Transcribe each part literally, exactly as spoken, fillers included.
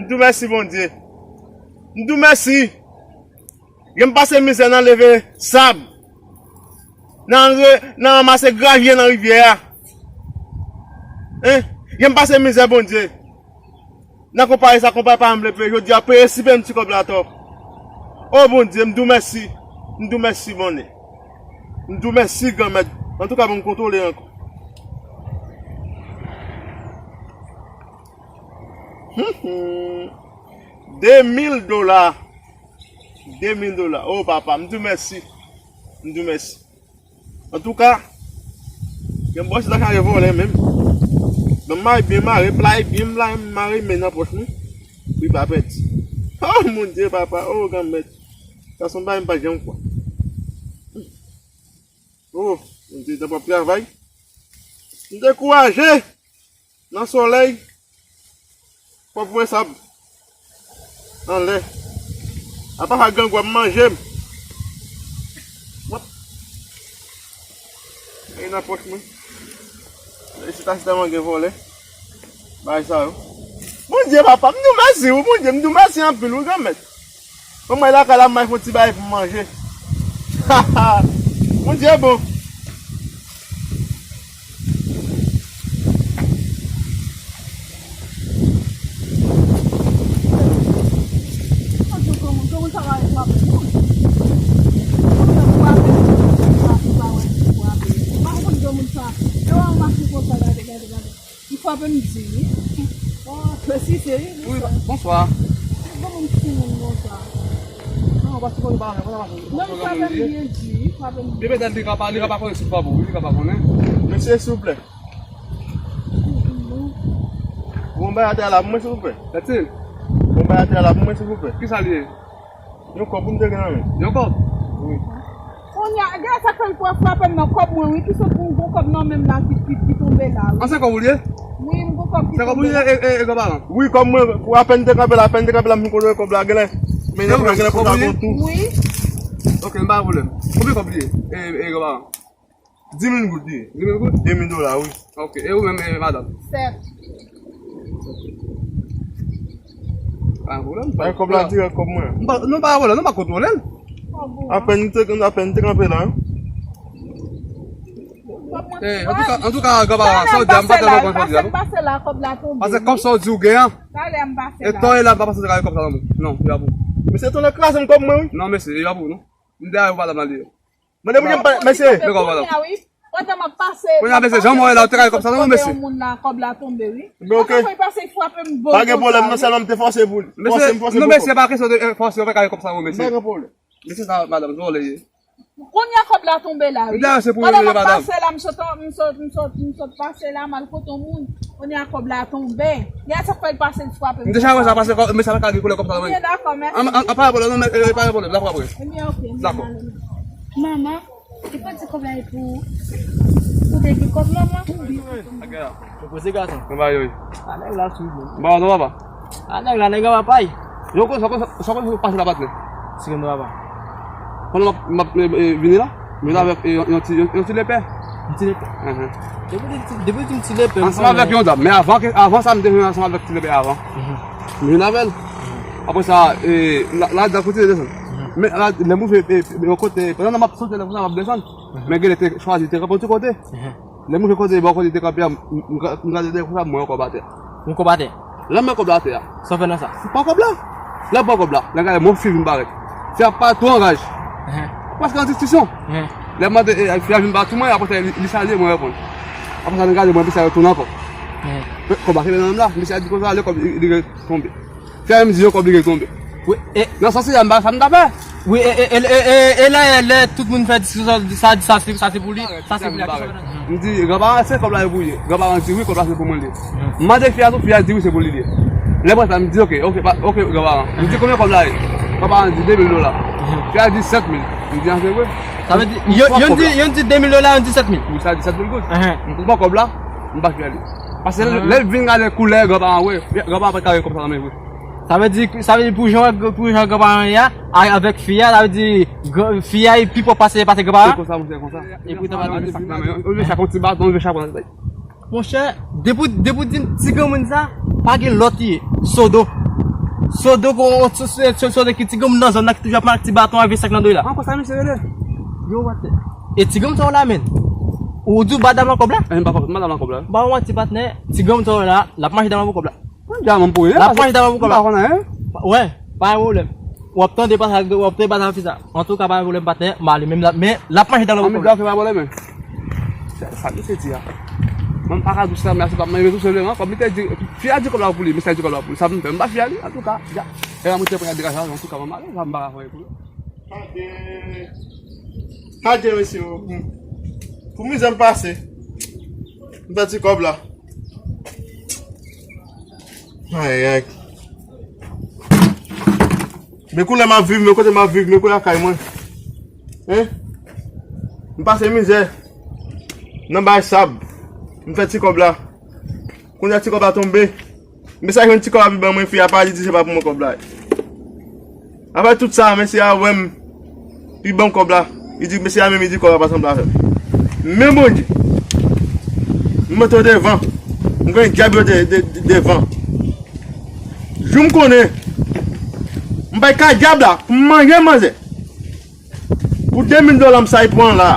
M di w mèsi, Bondye. M di w mèsi. Gen m pase mizè nan leve sab, nan re-, nan ranmase gravye nan rivyè a. Hein? Gen m pase mizè, Bondye. Nan konpayi sa, konpayi pa janm vle peye. Jodi a, peye si peye m ti kòb la atò. O Bondye, m di w mèsi. M di w mèsi, Bondye. M di w mèsi, Granmèt. Antouka, ban m kontwole ankò. De mil dola. De mil dola. O papa, m di w mèsi. M di w mèsi. Antouka, gen bòs la ka gen vòlè menm. Ban m mare byen mare, play byen play, mare men nan pòch mwen. Pou li pa pèdi. O Bondye, papa, o Granmèt. Sa se yon bagay m pa janm kwè. O, Bondye, tan p ap travay. M dekouraje. Nan solèy, fò voye sab anlè. Apa sa, grangou ap manje m. Wap. E nan pòch mwen. Isit la sèlman gen vòlè. Bagay sa yo. Bondye, papa, m di w mèsi, wi, Bondye, m di w mèsi anpil, wi, Granmèt. Bon, mwen lakay la, m al fè yon ti bagay pou m manje. Bondye bon. Li frape m di, wi. Wi, bonswa. Bon, m timoun konsa. Non, paske konn pa, konn pa. Non, li frape m byen di, li frape m byen. Li petèt li ka pa, li ka pa konnen si l frape w, wi, li ka pa konnen. Mesye, silvouplè. Bon, bay atè la pou mwen, silvouplè. Tèt. Bon, bay atè la pou mwen, silvouplè. Kisa li ye? Yon kòb wi m te gen nan men. Yon kòb? Wi. Kounye a, gade sa k fè l pran frape m nan kòb mwen, wi, ki sot pou yon gwo kòb nan men m la ki, ki, ki tonbe la, wi. An, se kòb ou li ye? Wi, yon gwo kòb ki tonbe la. Se kòb ou li ye, e, e, e, granparan? Wi, kòb mwen, wi, apèn te kanpe la, apèn te kanpe la, m fin kontwole kòb la, genlè. Men se kòb ou li ye? Wi. Ok, m pa gen pwoblèm. Konbyen kòb li ye, e, e, granparan? Di mil goud li ye. Di mil goud? De mil dola, wi. Ok. E ou menm, e, madanm? Sèt. Pa gen pwoblèm. Bay kòb la dirèk kòb mwen. M pa, non, pa gen pwoblèm, non, pa kontwole l. Apèn te, apèn te kanpe la. E, antouka, antouka, granparan, sa w di a, m pa tèlman konn sa w di a, non. Paske kòb sa w di ou gen an. E tò e la, m pa panse w te ka gen kòb sa nan men w. Non, li pa pou ou. Mesye, tonnè kraze m kòb mwen, wi. Non, mesye, li pa pou ou, non. M dèyè ou, madanm nan li ye. Mande pou mwen, mesye. Men kòb la. Pandan m ap pase, kounye a, mesye, jan mwen la, ou te ka gen kòb sa nan men w, mesye. Yon moun la, kòb la tonbe, wi. Men ok. Sa fè pase, frape m bon. Pa gen pwoblèm, non, sèlman m te fòse pou li. Fòse m, fòse pou kòb. Non, mesye, pa kesyon de, e, fòse, ou pa ka gen kòb sa nan men w, mesye. Pa gen pwoblèm. Mesye, sa, madanm, vòlè ye. Kounye a, kòb la tonbe la, wi. Pandan m ap pase la, m sot, m sot, m sot, m sot pase la, m al kote yon moun. Kounye a, kòb la tonbe. Gade sa k fè l pase, l frape m. M deja wè sa pase, kòb, men sa pa ka gen koulè kòb sa nan men. Byen, dakò, mèsi. An, an, an, pa gen pwoblèm, non, men, e, pa gen pwoblèm, dakò, apre. Ebyen, ok, m ale. Manman, li pa di kòb la e pou ou. Ou te gen kòb, manman? Ou poze gason. Mwen ba yo, wi. A, nèg la sou moun. Ba, non, papa. A, nèg la, nèg an papa. Yo, sa w konn, sa w konn, sa w konn pase la, patnè? Sigen, papa. Pandan m ap, m ap, e, e, vini la, m vin avèk, e, yon, yon ti, yon, yon ti lepè. Yon ti lepè? Enhen. Depi w di, depi w di m ti lepè, m konnen. Ansanm avèk yon dam, men avan ke, avan sa, m te vin ansanm avèk ti lepè avan. Mhm. M vin avè l. Apre sa, e, la, la, dan kote desann. Mhm. Men la, lè m rive, e, yon kote, pandan m ap soti la, konsa m ap desann. Mhm. Men genlè te chwazi, te ranpon ti kote. Mhm. Lè m rive kote, bò kote li te kanpe a, m, m, m gade dèyè konsa, m wè yon kòb atè. Yon kòb atè? Lè m wè kòb la atè a. Sa w fè nan sa? M pran kòb la. Lè m pran kòb la, lè m gade, m wè fi vin parèt. Fi a pa twò an raj. Enhen. Prèske an diskisyon. Enhen. Lè m mande, e, fi a vin bat sou mwen, apre sa, li, li salye, mwen reponn. Apre sa, nou gade, mwen, mesye a retounen ankò. Enhen. Kòb la kenbe nan men m la, mesye a di konsa, lè kòb li, li tonbe. Fè m di yon kòb li gen tonbe. Wi, e nan sans sa, m pa sa m ta fè. Wi, e, e, e, e, e, e lè, lè tout moun fè diskisyon, sa, sa, sa, se, sa se pou li, sa se pou li. M di, granparan, se kòb la e pou li ye. Granparan di, wi, kòb la se pou mwen li ye. M mande fi a tou, fi a di, wi, se pou li li ye. Lè m wè sa, m di, ok, ok, pa, ok, granparan. M di, konbyen kòb la ye? Granparan di, de mil dola. Fi a di, sèt mil. M di, an, se vre? Sa vle di, yo, yo di, yo di de mil dola, yo di sèt mil. Wi, sa di sèt mil goud. M pran kòb la, m pa fè li. Paske lè, lè l vin gade koulè granparan, wi, granparan pa t ka gen kòb sa nan men vre. Sa vle di, sa vle di pou jan, pou jan granparan ye a, a, avèk fi a, sa vle di, gran, fi a e pi pwòp pase, pase granparan. Se konsa, monchè, konsa. E poutan pa di sa. Yon leve chak yon ti baton, yon leve chak yon ti baton. Monchè, depi w, depi w di m ti granmoun sa, pa gen lòt li ye. Sodo. So, donk, on, on, so, so, so, so, ki ti granmoun nan zòn nan ki toujou ap mache ak ti baton a V senk nan do l la. Ankò sa misye rele? Yo, what the? E ti granmoun sa w la, menm? Ou di w ba dam lan kòb la? Eh, m pa, m pa dam lan kòb la. Ba w manti, patnè, ti granmoun sa w la, l ap mache dam lan pou kòb la. Mwen di a manm pou li. L ap mache dam lan pou kòb la. M pa konnen, hein? Wè, pa gen pwoblèm. W ap tande pase ak, w ap tande pase ak fi sa. Antouka, pa gen pwoblèm, patnè, m ale menm la, men l ap mache dam lan pou kòb la. Anmigay, pa pwoblèm, men. Sa, sa misye di a. Mwen m pa ka di w sa, men se pa mwen menm tou sèlman. Kòm li te di, fi a di kòb la pou li, mesye a di kòb la pou li. Sa m fè, m pa fia li, antouka. Ya. E la mwen te pran degaj la, antouka, mwen m ale, sa m pa ka fè pou li. Adye. Adye, mesye. Pou mizè m pase. M fè ti kòb la. Ay, ay. Men koulè m ap viv, men kote m ap viv, men koulè lakay mwen. Hein? M pase mizè. Nan bay sab. M fè ti kòb la. Kounye a ti kòb la tonbe. Mesye a jwenn ti kòb la pou ban mwen, fi a pa li di se pa pou mwen kòb la. Apre tout sa, mesye a wè m, li ban m kòb la. Li di, mesye a menm, li di kòb la pa sanble avè m. Men Bondye, m mete w devan. M gen dyab yo de, de, de, devan. Jou m konnen, m bay ka dyab la pou m manje manzè. Pou de mil dola m sa li pran la.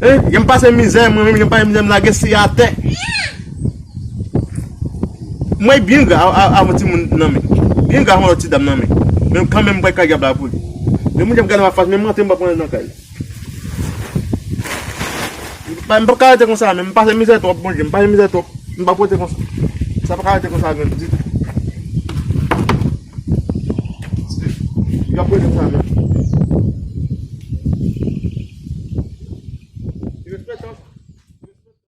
Hein? Jan m pase mizè, mwen menm, jan m pase mizè, m lage seye atè. Mwen byen gra a, a, avè timoun nan men. Byen gra avè lòt ti dam nan men. Men kanmenm, m pral kay dyab la pou li. Men moun jan m gade m afas, menm rantre m pa pran nan kay. M pa, m pa ka rete konsa, men m pase mizè twòp, Bondye, m pase mizè twòp. M pa pote konsa. Sa pa ka rete konsa menm ditou. Y ap rete konsa menm. Respè tan.